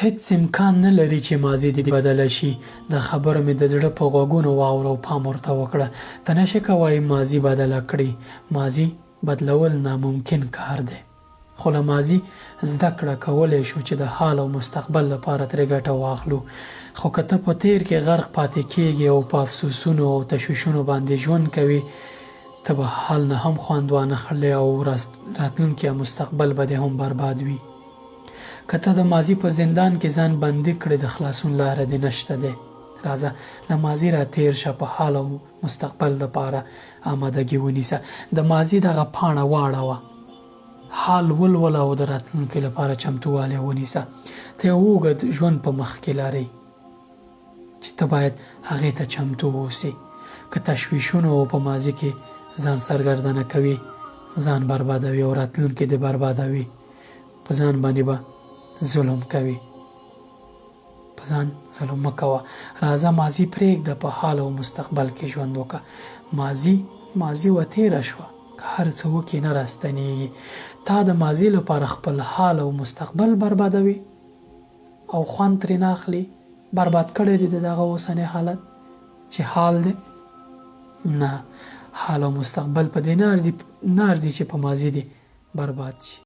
هېڅ امکان نه لري چې ماضي دې بدله شي. دا خبره مې د زړه په غوږونو واوره او پام ورته وکړه. ته نه شې کوای ماضي بدله کړې. ماضي بدلول ناممکن کار دی. خو له ماضي زده کړه کولی شو چې د حال او مستقبل لپاره ترې ګټه واخلو. خو که ته په تېر کې غرق پاتې کېږې او په افسوسونو او تشویشونو باندې ژوند کوې، ته به حال نه هم خوند وانخلې او راتلونکی یا مستقبل به دې هم برباد وي. که ته د ماضي په زندان کې ځان بندي کړې د خلاصون لاره دې نشته دی. راځه له ماضي را تېر شه په حال او مستقبل لپاره آمادګي ونیسه. د ماضي دغه پاڼه واړوه. حال ولوله او د راتلونکي لپاره چمتووالی ونیسه. ته یو اوږد ژوند په مخ کې لرې چې ته باید هغې ته چمتو اوسې. که تشویشونو او په ماضي کې ځان سرګردانه کوي، ځان بربادوي او راتلونکي دې بربادوي. په ځان باندې به ظلم کوي. په ځان ظلم مه کوه. راځه ماضي پرېږده په حال او مستقبل کې ژوند وکړه. ماضي ماضي وه تېره شوه که هر څه وکړې نه راستنېږي. تا د ماضي لپاره خپل حال او مستقبل بربادوي او خوند ترې نه اخلي. برباد کړی دې د دغه اوسنی حالت چې حال دی. نه حال او مستقبل په دې نه ارزي نه ارزي چې په ماضي دې برباد شي.